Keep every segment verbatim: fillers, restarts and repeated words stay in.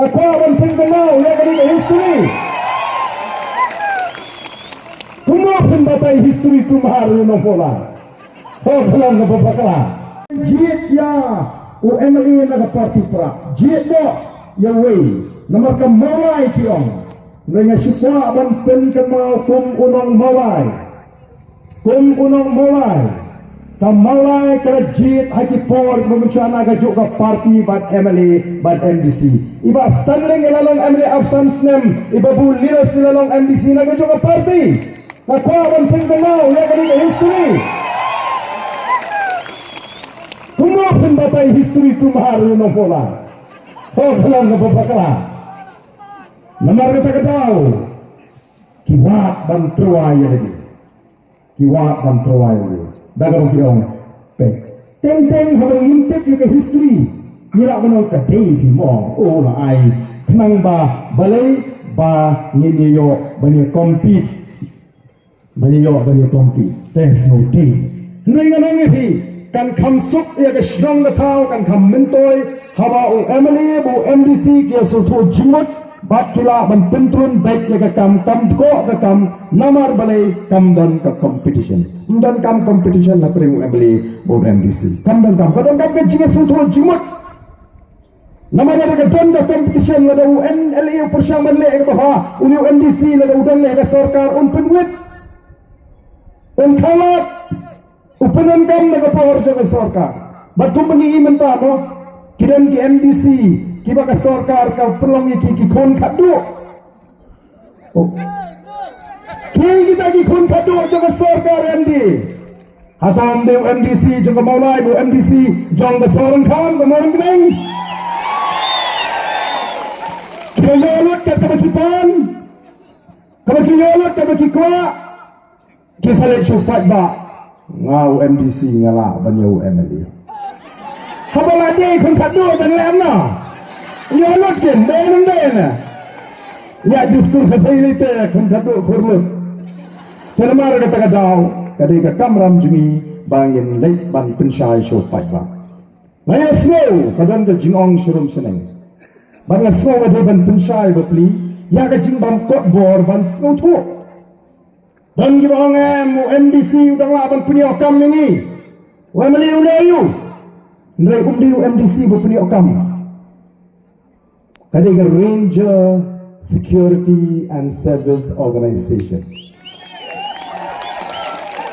Ka kwah ban pynkyndit ïa kane ka history. Kumno phin batai history kum ha ri Nongpoh Lai? Ho khlong kaba bakla. Jied ïa u M L A na ka party Prah. Jied noh ïa uwei. Namar ka Mawlai ki ong. Nga shu kwah ban pynkynmaw kum u nong Mawlai. Kum u nong Mawlai. Ka Mawlai ka la jied ha ki por ba mynshwa na ka juh ka party bad M L A bad M D C. I Bah Stanley i la long M L A arphew san snem, i Bah Bulius i la long M D C na ka juh ka party. Ka kwah ban pynkyndit ïa kane ka history. Kumno phin batai history kum ha ri Nongpoh Lai? Ho khlong kaba bakla. Namar kata ka daw ki wad ban tyrwa ïa lade. Ki wad ban tyrwa ïa lade. Da kaba ki ong peit. Teng teng haba ngim tip ïa ka history, ngi lah ban ong ka dei phi mo, u la ai. Khnang ba balei? Ba ngin ïoh ban ïa compete. Ban ïoh ban ïa compete. There's no day. Hynrei ngan ong ïa phi, kan kham suk ïa ka shnong ka thaw, kan kham myntoi haba u M L A bad u M D C ki ïa sngewthuh jingmut bad ki lah ban pyntrun beit ïa ka kam, kam dkoh ka kam. Namar balei? Kam don ka competition. Ym don kam competition hapdeng u M L A bad u M D C. Kam don kam, ka don kam ka jingïasngewthuh jingmut. Namar lada ka don ka competition, lada u M L A u pyrshang ban leh ïa ka bha, une u M D C lada u don leh ka sorkar, un pynwit, un khalat, u pyndonkam da ka por jong ka sorkar. Bad kum ba ngi i mynta mo, ki don ki M D C kiba ka sorkar ka pynlong ïa ki ki khun khatduh. Ki kita ki khun khatduh jong ka sorkar M D. Hato ym dei u M D C jong ka Mawlai, u M D C jong ka Sohryngkham, ka Mawryngkneng? Ki ïoh lut kat kaba ki pan, kaba ki ïoh lut kat kaba ki kwah. Ki sa leit shu paidbah. Nga u M D C nga lah ban ïa u M L A. Haba la dei khun khatduh kan leh na. Ïa lut kin dei nang dei na. Ïa dustur ka sai lei te khun khatduh khur lut. Te namar kata ka daw ka dei ka kamram jong ngi ba ngin leit ban pynshai shu paidbah. Nga ïa sngew ka don ka jingong sharum shaneng. Bad nga sngew ka dei ban pynshai bapli ïa ka jingbym kot bor ban sngewthuh. Don kiba ong em, u M D C u dang lah ban pynïoh kam ïa ngi. U M L A u leh aïu? Hynrei um dei u M D C ba pynïoh kam. Ka dei ka Ranger Security and Service Organization.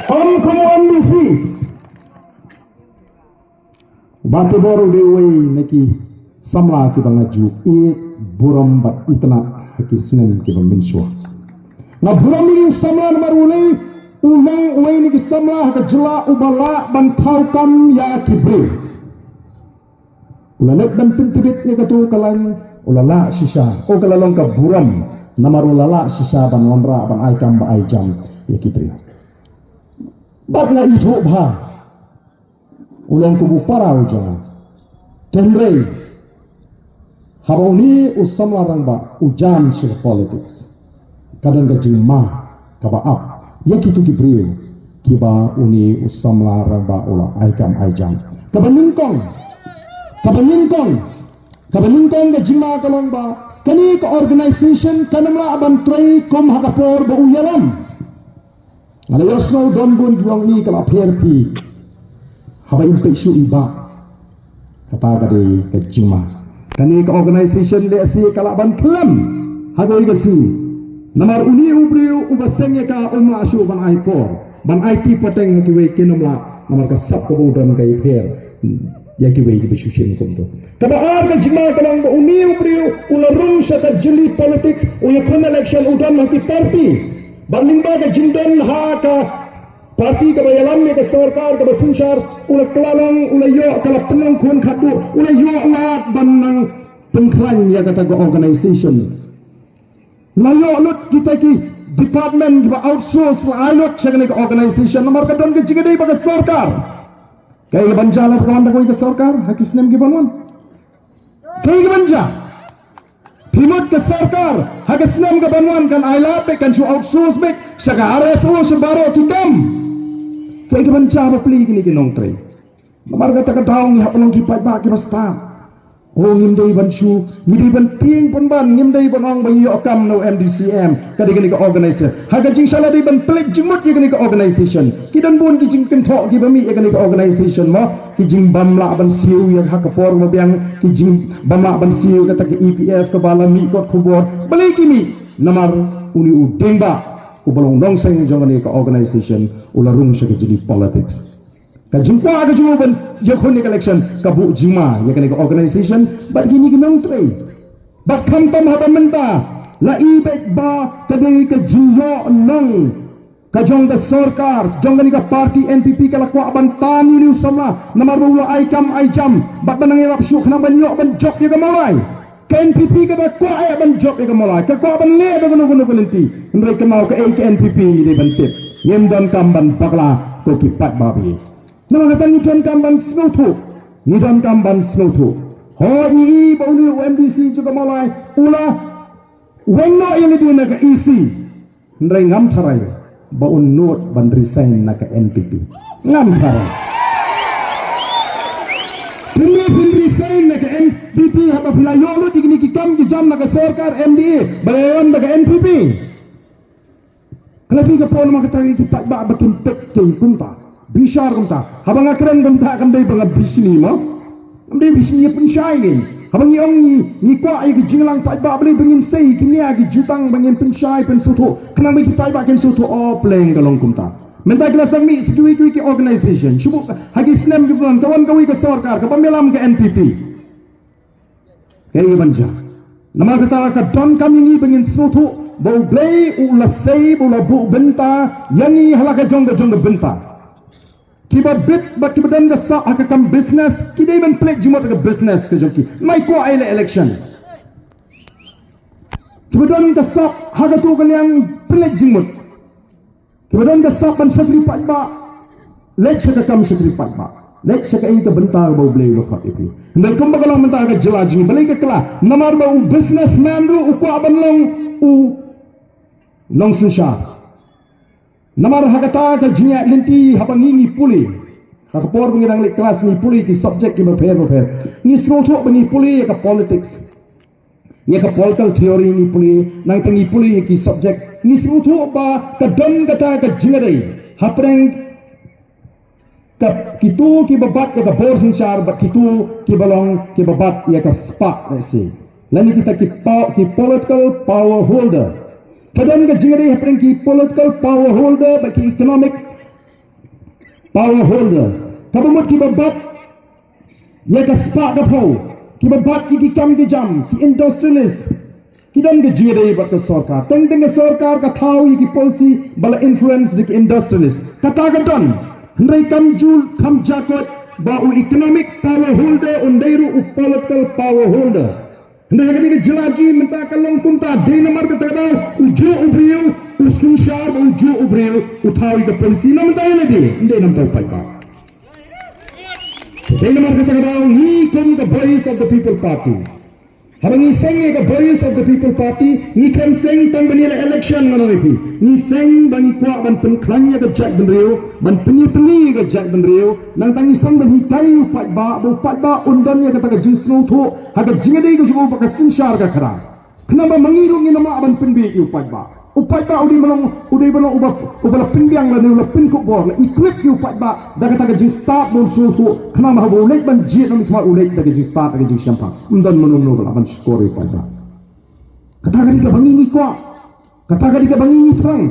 Ym kum u M D C. Bah Tibor u dei uwei na ki samla kiba nga ju ïeit burom bad itynnad ha ki snem kiba mynshuwa. Nga burom ïa u samla namar u lei u long uwei na ki samla ha ka jylla uba lah ban thaw kam ïa ki briew. U la leit ban pyntbit ïa kato ka lain, u la lah shisha, u ka la long ka burom namar u la lah shisha ban wanrah, ban ai kam, ban ai jam ïa ki briew. Bad nga ithuh bha. U long kum u para u jong nga. Te hynrei haba une u samla rangbah u jan sha ka politics, ka don ka jingma kaba ap ïa kito ki briew kiba une u samla rangbah u la ai kam ai jam. Kaba nyngkong, kaba nyngkong, kaba nyngkong ka jingma ka long ba kane ka organization kan ym lah ban trei kum ha ka por ba u ïalam. Nga la ïohsngew don bun ki ong, ni ka la pher phi haba im peit shuh i Bah. Kata ka dei ka jingma. Kane ka organization lehse ka lah ban khlem ha kawei ka sngi. Namar une u briew uba seng ïa ka um lah shuh ban ai por, ban aiti pateng ha kiwei, kin ym lah namar ka sap kaba u don ka ïapher ïa kiwei kiba shu shim kumto. Kaba ar ka jingma ka long ba une u briew u la rung sha ka jylli politics, u ïakhun election, u don ha ki party. Bad lyngba ka jingdon ha ka party kaba ïalam ïa ka sorkar kaba synshar, u la kylla long, u la ïoh, ka la pynlong khun khatduh, u la ïoh lad ban nang pynkhlaiñ ïa kata ka organization. La ïoh lut kita ki department kiba outsource, la ai lut sha kane ka organization namar ka don ka jingïadei bad ka sorkar. Kaei kaban jia lada ka wan da kawei ka sorkar ha ki snem kiban wan? Kaei kaban jia? Phi mut ka sorkar ha ka snem kaban wan kan ai lad beit, kan shu outsource beit sha ka R S O sha baroh ki kam. Kaei kaban jia bapli kine ki nongtrei? Namar kata ka daw ngi hap ban long ki paidbah kiba stad. Ko ngim dei ban shu, ngi dei ban tieng pynban, ngim dei ban ong ba ngi ïoh kam na u M D C M, ka dei kane ka organization. Ha ka jingshisha la dei ban pynleit jingmut ïa kane ka organization. Ki don bun ki jingkynthoh kiba mih ïa kane ka organization mo, ki jingbym lah ban siew ïa ha ka por ba biang, ki jingbym lah ban siew kata ka E P F kaba la mih kot khubor. Balei ki mih? Namar une u dieng ba uba long nongseng jong kane ka organization u la rung sha ka jingïaid politics. Ka jingkwah ka jong u ban ïakhun ïa ka election ka buh jingma ïa kane ka organization bad kine ki nongtrei. Bad khamtam haba mynta la i beit ba ka dei ka jingïohnong ka jong ka sorkar jong kane ka party N P P ka la kwah ban tan ïa une u samla namar ba u la ai kam ai jam bad ban nang ïarap shuh khnang ban ïoh ban jop ïa ka Mawlai. Ka N P P ka da kwah ïa ban jop ïa ka Mawlai, ka kwah ban leh da kano kano ka lynti. Hynrei kynmaw kaei ka N P P ngi dei ban tip. Ngim donkam ban bakla ko ki paidbah ba ïeit. Namar kata ngi donkam ban sngewthuh. Ngi donkam ban sngewthuh. Hooid ngi i ba une u M D C jong ka Mawlai u la weng noh ïa lade na ka E C. Hynrei ngam tharai ba un nud ban resign na ka N P P. Ngam tharai. Phin nud phin resign na ka N P P haba phi la ïoh lut ïa kine ki kam ki jam na ka sorkar M D A ba la ïalam da ka N P P. Ka la dei ka por namar kata ki paidbah ba kin peit kin kumta. Bishar kumta. Haba nga kren kumta kam dei ba nga bishni mo. Kam dei bishni ïa pynshai ngin. Haba ngi ong ngi, ngi kwah ïa ki jingïalang paidbah balei ba ngin sei ki nia ki jutang ba ngin pynshai pynsngewthuh. Khnang ba ki paidbah kin sngewthuh, oh, pleng ka long kumta. Mynta ki la sdang mih sa kiwei kiwei ki organization. Shu buh ha ki snem kiba wan ka wan kawei ka sorkar kaba ïalam ka N P P. Kaei ban jia? Namar kata ka donkam ïa ngi ba ngin sngewthuh ba U Blei u la sei ba u la buh bynta ïa ngi ha la ka jong ka jong ka bynta. Kiba bit bad kiba don ka sap ha ka kam business ki dei ban pynleit jingmut ha ka business ka jong ki. Nai kwah ïa la election. Kiba don ka sap ha kato ka liang pynleit jingmut. Kiba don ka sap ban shakri paidbah, leit sha ka kam shakri paidbah. Leit sha kaei ka bynta ba U Blei u la khot ïa phi. Hynrei kumba ka long mynta ka jylla jong ngi, balei ka kylla? Namar ba u businessman ruh u kwah ban long u nongsynshar. Namar ha kata ka jingïaid lynti haba ngi ngi pule. Ha ka por ba ngi dang leit klas ngi pule ki subject kiba pher ba pher. Ngi sngewthuh ba ngi pule ïa ka politics. Ïa ka political theory ngi pule, nangta ngi pule ïa ki subject. Ngi sngewthuh ba ka don kata ka jingïadei hapdeng ka kito kiba bat ïa ka bor synshar bad kito kiba long kiba bat ïa ka spah lehse. Lane kita ki pow-, ki political power holder. Ka don ka jingïadei hapdeng ki political power holder bad ki economic power holder. Kaba mut kiba bat ïa ka spah ka phew, kiba bat ïa ki kam ki jam, ki industrialist, ki don ka jingïadei bad ka sorkar. Teng teng ka sorkar ka thaw ïa ki policy ba la influence da ki industrialist. Kata ka don, hynrei kam ju, kam jakut ba u economic power holder un dei ruh u political power holder. Hynrei ha kane ka jylla jong ngi mynta ka long kumta, dei namar kata ka daw u juh u briew u synshar, u juh u briew u thaw ïa ka policy. Namar mynta ïa lade, ym dei namar u paidbah. Dei namar kata ka daw ngi kum ka Voice of the People Party, haba ngi seng ïa ka Voice of the People Party, ngi khlem seng tang ban ïaleh election, ngan ong ïa phi. Ngi seng ba ngi kwah ban pynkhlaiñ ïa ka jaitbynriew, ban pynïatylli ïa ka jaitbynriew. Nangta ngi seng ban hikai ïa u paidbah ba u paidbah un don ïa kata ka jingsngewthuh ha ka jingïadei ka jong u bad ka synshar ka khadar. Khnang ba ma ngi ruh ngin ym lah ban pynbieit ïa u paidbah. U paidbah u dei ban long, u dei ban long uba, uba la pynbiang lane u la pynkup bor, la equip ïa u paidbah da kata ka jingstad ba un sngewthuh. Khnang ba haba u leit ban jied na u khmat u leit da ka jingstad, da ka jingshemphang. Ym don mano mano ba lah ban shukor ïa u paidbah. Kata ka dei kaba ngi ngi kwah. Kata ka dei kaba ngi ngi thrang.